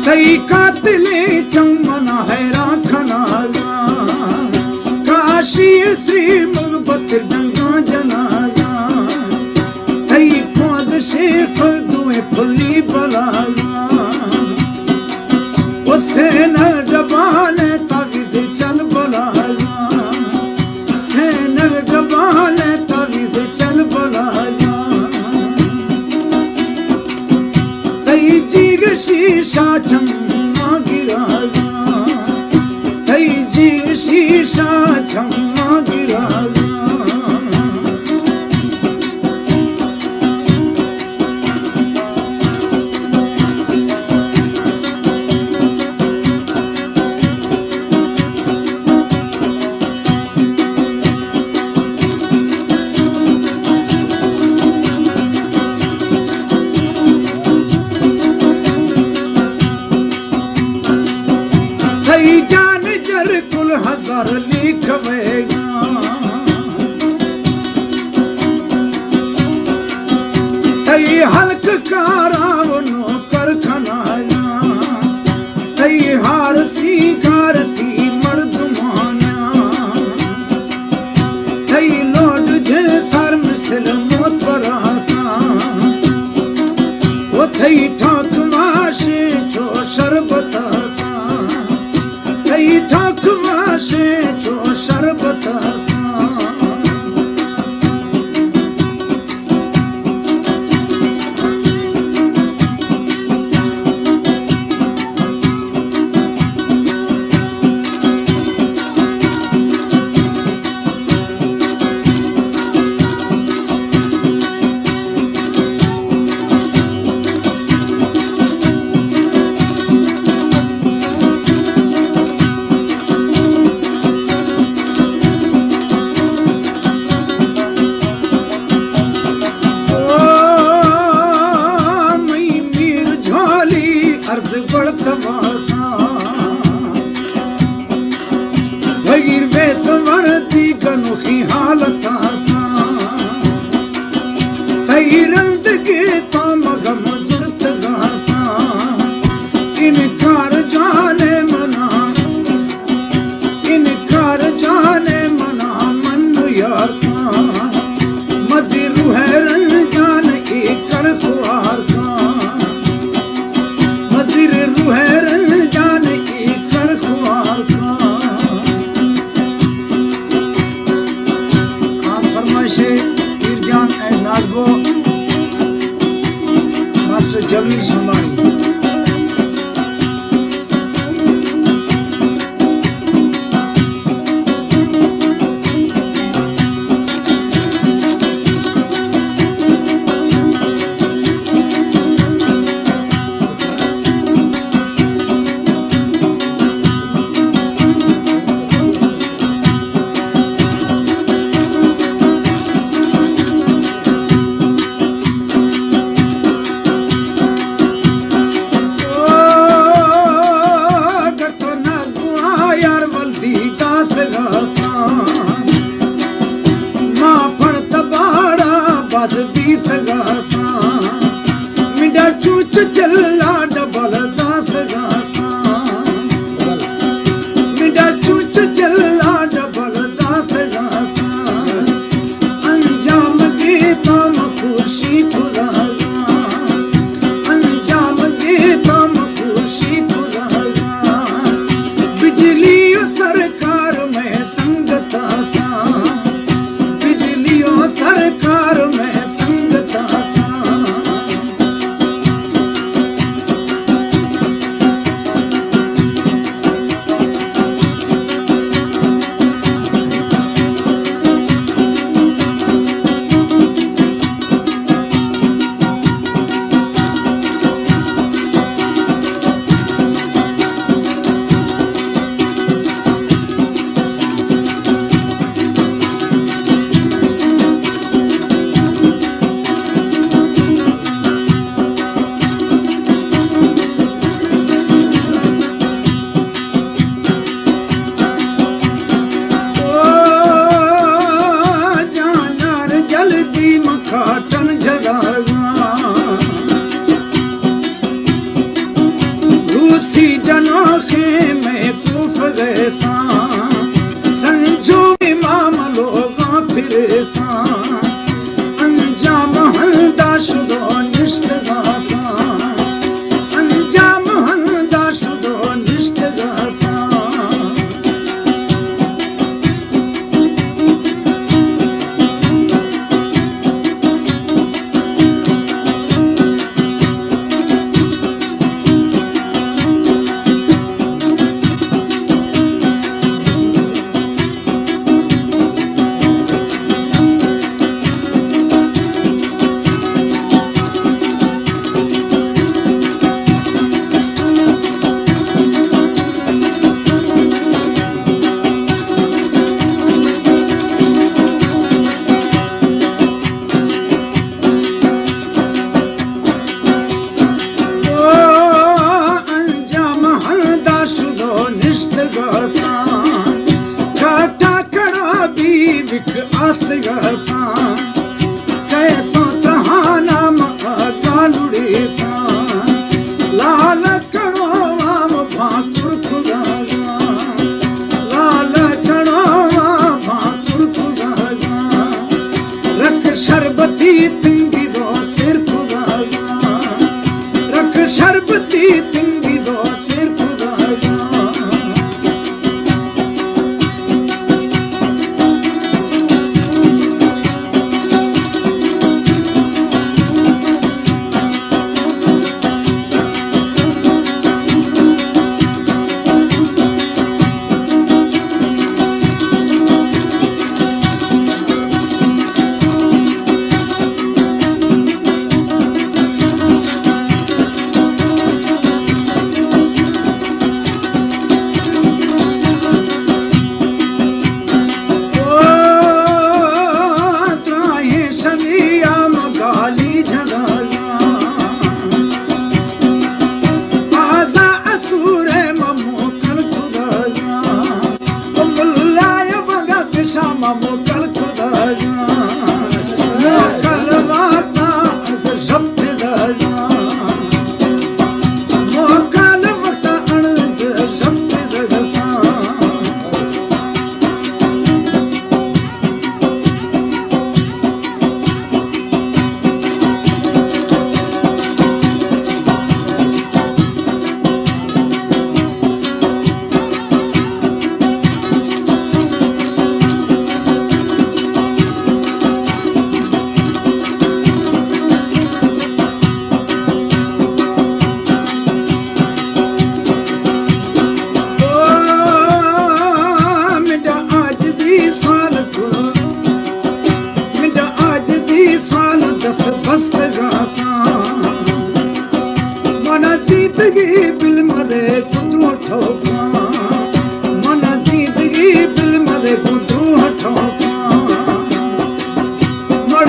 تئی قاتلیں چم منا حیران کناگاں، کاشی سری مغبت ڈنگاں جناگاں۔ تئی پاد شیف دوئیں پھلی بلاگاں، حسین ڈبال تعویذ چل بلاگاں۔ حسین ڈبال تعویذ چل بلاگاں۔ تئی جیگ شیشہ چماں گراگاں۔ تئی جیگ شیشہ چماں گراگاں۔ تئی جان جر کل ہزار لیکویگاں۔ تئی ہلک کاراں و نوکر کنایاں۔ تئی ہار سینگار تئی مردمانیاں۔ تئی لوڈ جن سر مثل موت براتاں۔ و تئی ٹاک ماشیں چو شربت اتاں۔ تئی ٹاک ماشیں چو شربت اتاں۔ او مئی میر جھالی عرض بڑتواتاں۔ بغیر بے سوار دی گنوخی حالت اتاں۔ تئی رندگی تاں مگم زرتگ اتاں۔ انکار جان منا، انکار جان منا من یار کاں۔ مزی روح رنجان ای کر خوار کاں۔ مزیر روح رنجان ای کر خوار کاں۔ آن فرمائش پیر جان اے ناگو ماسٹر جمیل سمائی۔ منا زندگی بل مرے، تو ٹھوک